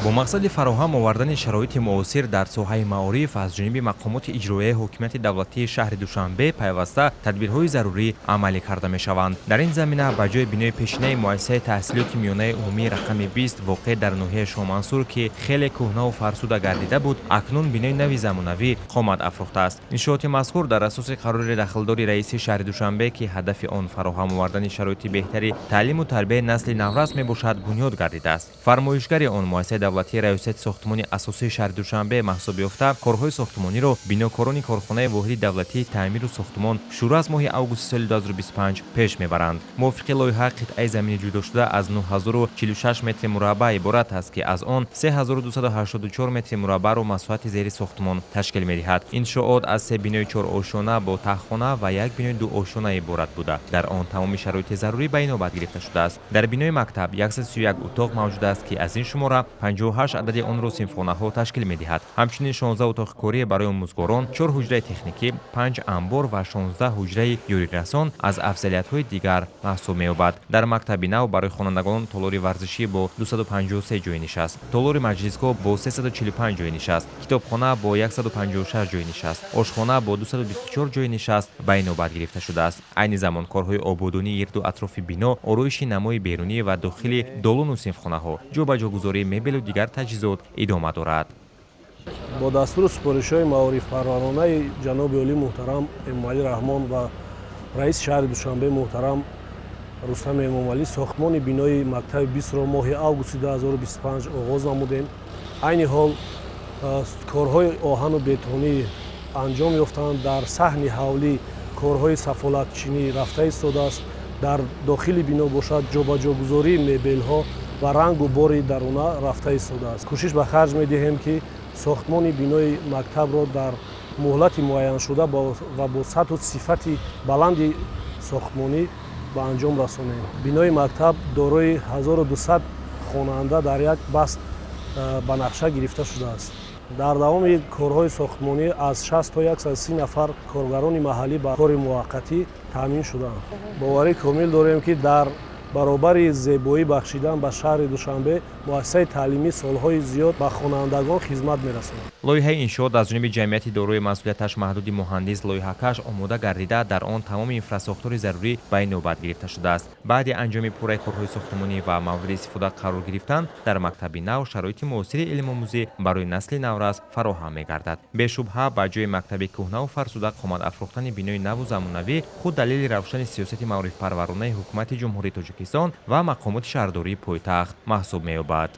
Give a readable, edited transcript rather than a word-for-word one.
Бо мақсади фароҳам овардани шароити муосир дар соҳаи маориф аз ҷониби мақомоти иҷроияи ҳокимияти давлатии шаҳри Душанбе пайваста тадбирҳои зарурӣ амалӣ карда мешаванд. Дар ин замина ба ҷои бинои пешинаи муассисаи таҳсилоти миёнаи умумии рақами 20, воқеъ дар ноҳияи Шоҳмансур, ки хеле кӯҳнаву фарсуда гардида буд, акнун бинои нави замонавӣ қомат афрохтааст. Иншооти мазкур дар асоси қарори дахлдори раиси шаҳри Душанбе, ки ҳадафи он фароҳам овардани шароити беҳтари таълиму тарбияи насли наврас мебошад, бунёд гардидааст. Фармоишгари он муассисаи давлатии Раёсати сохтмони асосии шаҳри Душанбе маҳсуб ёфта, корҳои сохтмониро бинокорони корхонаи воҳиди давлатии таъмиру сохтмон шурӯъ аз моҳи августи соли 2025 пеш мебаранд. Мувофиқи лоиҳа, қитъаи замини ҷудошуда аз 9046 метри мураббаъ иборат аст, ки аз он 3284 метри мураббаъро масоҳати зери сохтмон ташкил медиҳад. Иншоот аз се бинои чорошёна бо таҳхона ва як бинои дуошёна иборат буда, дар он тамоми шароити зарурӣ ба инобат гирифта шудааст. Дар бинои мактаб 131 утоқ мавҷуд аст, ки аз ин шумора 58 адади онро синфхонаҳо ташкил медиҳад. Ҳамчунин 16 утоқи корӣ барои омӯзгорон, чор ҳуҷраи техникӣ, панҷ амбор ва 16 ҳуҷраи ёрирасон аз афзалиятҳои дигар маҳсуб меёбад. Дар мактаби нав барои хонандагон толори варзишӣ бо 253 ҷойи нишаст, толори маҷлисгоҳ бо 345 ҷойи нишаст, китобхона бо 156 ҷойи нишаст, ошхона бо 224 ҷойи нишаст ба инобат гирифта шудааст. Айни замон корҳои ободонии гирду атрофи бино, ороиши намои берунӣ ва дохили долону синфхонаҳо, ҷобаҷогузории мебелу дигар таҷҳизот идома дорад. Бо дастуру супоришҳои маорифпарваронаи ҷаноби олӣ муҳтарам Эмомалӣ Раҳмон ва раиси шаҳри Душанбе муҳтарам Рустам Эмомалӣ сохтмони бинои мактаби 20-ро моҳи августи 2025 оғоз намудем. Айни ҳол корҳои оҳану бетонӣ анҷом ёфтанд. Дар саҳни ҳавлӣ корҳои сафолатчинӣ рафта истодааст. Дар дохили бино бошад, ҷобаҷогузории мебелҳо ва рангу бори даруна рафта истодааст. Кӯшиш ба харҷ медиҳем, ки сохтмони бинои мактабро дар муҳлати муайяншуда ва бо сатҳу сифати баланди сохтмонӣ ба анҷом расонем. Бинои мактаб дорои 1200 хонанда дар як баст ба нақша гирифта шудааст. Дар давоми корҳои сохтмонӣ аз 60 то 130 нафар коргарони маҳаллӣ ба кори муваққатӣ таъмин шуданд. Боварӣ комил дорем, ки дар баробари зебоӣ бахшидан ба шаҳри Душанбе, муассисаи таълимӣ солҳои зиёд ба хонандагон хизмат мерасонад. Лоиҳаи иншоот аз ҷониби ҷамъияти дорои масъулияташ маҳдуди «Муҳандис лоиҳакаш» омода гардида, дар он тамоми инфрасохтори зарурӣ ба инобат гирифта шудааст. Баъди анҷоми пурраи корҳои сохтмонӣ ва мавриди истифода қарор гирифтан, дар мактаби нав шароити муосири илмомӯзӣ барои насли наврас фароҳам мегардад. Бешубҳа, ба ҷои мактаби кӯҳнаву фарсуда қомат афрохтани бинои наву замонавӣ худ далели равшани сиёсати маорифпарваронаи Ҳукумати Ҷумҳурии Тоҷикистон ва мақомоти шаҳрдории пойтахт маҳсуб меёбад.